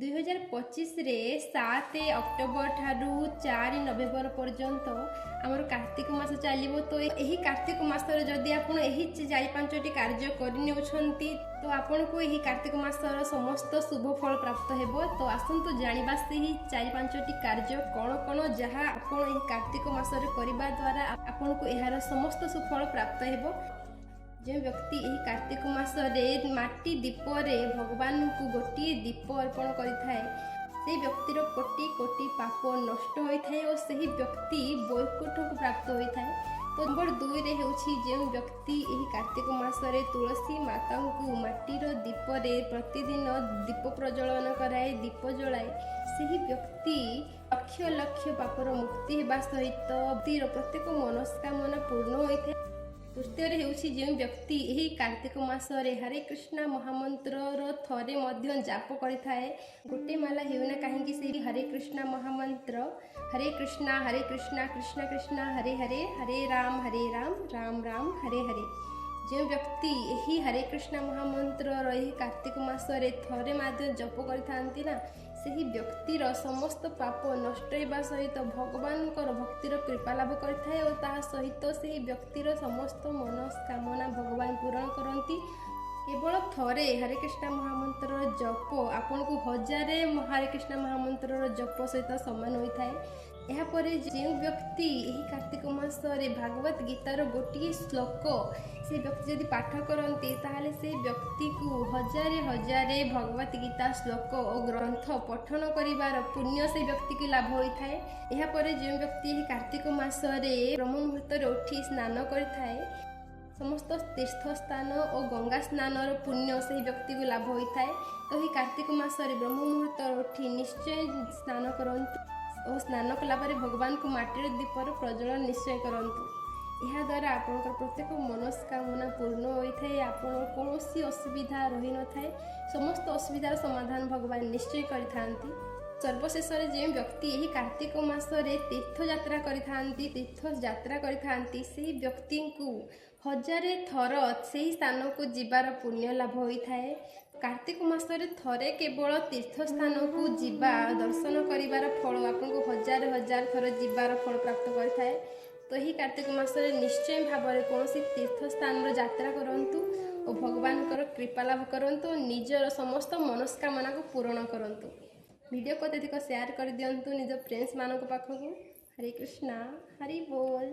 2025ରେ 7 October ଠାରୁ 4 November ପର୍ଯ୍ୟନ୍ତ ଆମର କାର୍ତ୍ତିକ ମାସ ଚାଲିବ। ତ ଏହି କାର୍ତ୍ତିକ ମାସରେ ଯଦି ଆପଣ ଏହି ଚାରି ପାଞ୍ଚଟି କାର୍ଯ୍ୟ କରିନେଉଛନ୍ତି, ତ ଆପଣଙ୍କୁ ଏହି କାର୍ତ୍ତିକ ମାସର ସମସ୍ତ ଶୁଭ ଫଳ ପ୍ରାପ୍ତ ହେବ। ତ ଆସନ୍ତୁ ଜାଣିବା ସେହି ଚାରି ପାଞ୍ଚଟି କାର୍ଯ୍ୟ କ'ଣ କ'ଣ, ଯାହା ଆପଣ ଏହି କାର୍ତ୍ତିକ ମାସରେ କରିବା ଦ୍ୱାରା ଆପଣଙ୍କୁ ଏହାର ସମସ୍ତ ସୁଫଳ ପ୍ରାପ୍ତ ହେବ। ଯେଉଁ ବ୍ୟକ୍ତି ଏହି କାର୍ତ୍ତିକ ମାସରେ ମାଟି ଦୀପରେ ଭଗବାନଙ୍କୁ ଗୋଟିଏ ଦୀପ ଅର୍ପଣ କରିଥାଏ, ସେହି ବ୍ୟକ୍ତିର କୋଟି କୋଟି ପାପ ନଷ୍ଟ ହୋଇଥାଏ ଓ ସେହି ବ୍ୟକ୍ତି ବୈକୁଣ୍ଠକୁ ପ୍ରାପ୍ତ ହୋଇଥାଏ। ତ ନମ୍ବର 2ରେ ହେଉଛି, ଯେଉଁ ବ୍ୟକ୍ତି ଏହି କାର୍ତ୍ତିକ ମାସରେ ତୁଳସୀ ମାତାଙ୍କୁ ମାଟିର ଦୀପରେ ପ୍ରତିଦିନ ଦୀପ ପ୍ରଜ୍ୱଳନ କରାଏ, ଦୀପ ଜଳାଏ, ସେହି ବ୍ୟକ୍ତି ଲକ୍ଷ ଲକ୍ଷ ପାପର ମୁକ୍ତି ହେବା ସହିତ ବ୍ୟକ୍ତିର ପ୍ରତ୍ୟେକ ମନସ୍କାମନା ପୂର୍ଣ୍ଣ ହୋଇଥାଏ। ତୃତୀୟରେ ହେଉଛି, ଯେଉଁ ବ୍ୟକ୍ତି ଏହି କାର୍ତ୍ତିକ ମାସରେ ହରେ କୃଷ୍ଣ ମହାମନ୍ତ୍ରର ଥରେ ମଧ୍ୟ ଜାପ କରିଥାଏ, ଗୋଟେ ମାଲା ହେଉନା କାହିଁକି, ସେହି ହରେ କୃଷ୍ଣ ମହାମନ୍ତ୍ର, ହରେ କୃଷ୍ଣ ହରେ କୃଷ୍ଣ କୃଷ୍ଣ କୃଷ୍ଣ ହରେ ହରେ, ହରେ ରାମ ହରେ ରାମ ରାମ ରାମ ହରେ ହରେ, ଯେଉଁ ବ୍ୟକ୍ତି ଏହି ହରେ କୃଷ୍ଣ ମହାମନ୍ତ୍ରର ଏହି କାର୍ତ୍ତିକ ମାସରେ ଥରେ ମଧ୍ୟ ଜପ କରିଥାନ୍ତି ନା, ସେହି ବ୍ୟକ୍ତିର ସମସ୍ତ ପାପ ନଷ୍ଟ ହେବା ସହିତ ଭଗବାନଙ୍କର ଭକ୍ତିର କୃପା ଲାଭ କରିଥାଏ ଓ ତାହା ସହିତ ସେହି ବ୍ୟକ୍ତିର ସମସ୍ତ ମନସ୍କାମନା ଭଗବାନ ପୂରଣ କରନ୍ତି। କେବଳ ଥରେ ହରେ କୃଷ୍ଣ ମହାମନ୍ତ୍ରର ଜପ ଆପଣଙ୍କୁ ହଜାରେ ହରେ କୃଷ୍ଣ ମହାମନ୍ତ୍ରର ଜପ ସହିତ ସମାନ ହୋଇଥାଏ। ଏହାପରେ ଯେଉଁ ବ୍ୟକ୍ତି ଏହି କାର୍ତ୍ତିକ ମାସରେ ଭାଗବତ ଗୀତାର ଗୋଟିଏ ଶ୍ଲୋକ ସେ ବ୍ୟକ୍ତି ଯଦି ପାଠ କରନ୍ତି, ତାହେଲେ ସେ ବ୍ୟକ୍ତିକୁ ହଜାରେ ହଜାରେ ଭଗବତ ଗୀତା ଶ୍ଲୋକ ଓ ଗ୍ରନ୍ଥ ପଠନ କରିବାର ପୁଣ୍ୟ ସେ ବ୍ୟକ୍ତିକୁ ଲାଭ ହୋଇଥାଏ। ଏହାପରେ ଯେଉଁ ବ୍ୟକ୍ତି ଏହି କାର୍ତ୍ତିକ ମାସରେ ବ୍ରହ୍ମ ମୁହୂର୍ତ୍ତରେ ଉଠି ସ୍ନାନ କରିଥାଏ, ସମସ୍ତ ତୀର୍ଥ ସ୍ଥାନ ଓ ଗଙ୍ଗା ସ୍ନାନର ପୁଣ୍ୟ ସେହି ବ୍ୟକ୍ତିକୁ ଲାଭ ହୋଇଥାଏ। ତ ଏହି କାର୍ତ୍ତିକ ମାସରେ ବ୍ରହ୍ମ ମୁହୂର୍ତ୍ତରେ ଉଠି ନିଶ୍ଚୟ ସ୍ନାନ କରନ୍ତୁ ଓ ସ୍ନାନ କଲା ପରେ ଭଗବାନଙ୍କୁ ମାଟିର ଦୀପର ପ୍ରଜ୍ୱଳନ ନିଶ୍ଚୟ କରନ୍ତୁ। ଏହାଦ୍ୱାରା ଆପଣଙ୍କର ପ୍ରତ୍ୟେକ ମନସ୍କାମନା ପୂର୍ଣ୍ଣ ହୋଇଥାଏ। ଆପଣ କୌଣସି ଅସୁବିଧା ରହିନଥାଏ। ସମସ୍ତ ଅସୁବିଧାର ସମାଧାନ ଭଗବାନ ନିଶ୍ଚୟ କରିଥାନ୍ତି। ସର୍ବଶେଷରେ ଯେଉଁ ବ୍ୟକ୍ତି ଏହି କାର୍ତ୍ତିକ ମାସରେ ତୀର୍ଥଯାତ୍ରା କରିଥାନ୍ତି, ସେହି ବ୍ୟକ୍ତିଙ୍କୁ ହଜାରେ ଥର ସେହି ସ୍ଥାନକୁ ଯିବାର ପୁଣ୍ୟ ଲାଭ ହୋଇଥାଏ। କାର୍ତ୍ତିକ ମାସରେ ଥରେ କେବଳ ତୀର୍ଥ ସ୍ଥାନକୁ ଯିବା, ଦର୍ଶନ କରିବାର ଫଳ ଆପଣଙ୍କୁ ହଜାର ହଜାର ଥର ଯିବାର ଫଳ ପ୍ରାପ୍ତ କରିଥାଏ। ତ ଏହି କାର୍ତ୍ତିକ ମାସରେ ନିଶ୍ଚୟ ଭାବରେ କୌଣସି ତୀର୍ଥ ସ୍ଥାନର ଯାତ୍ରା କରନ୍ତୁ ଓ ଭଗବାନଙ୍କର କୃପା ଲାଭ କରନ୍ତୁ ଓ ନିଜର ସମସ୍ତ ମନସ୍କାମନାକୁ ପୂରଣ କରନ୍ତୁ। ଭିଡ଼ିଓକୁ ଅତ୍ୟଧିକ ସେୟାର କରିଦିଅନ୍ତୁ ନିଜ ଫ୍ରେଣ୍ଡସ୍ମାନଙ୍କ ପାଖକୁ। ହରେ କୃଷ୍ଣା, ହରି ବୋଲ।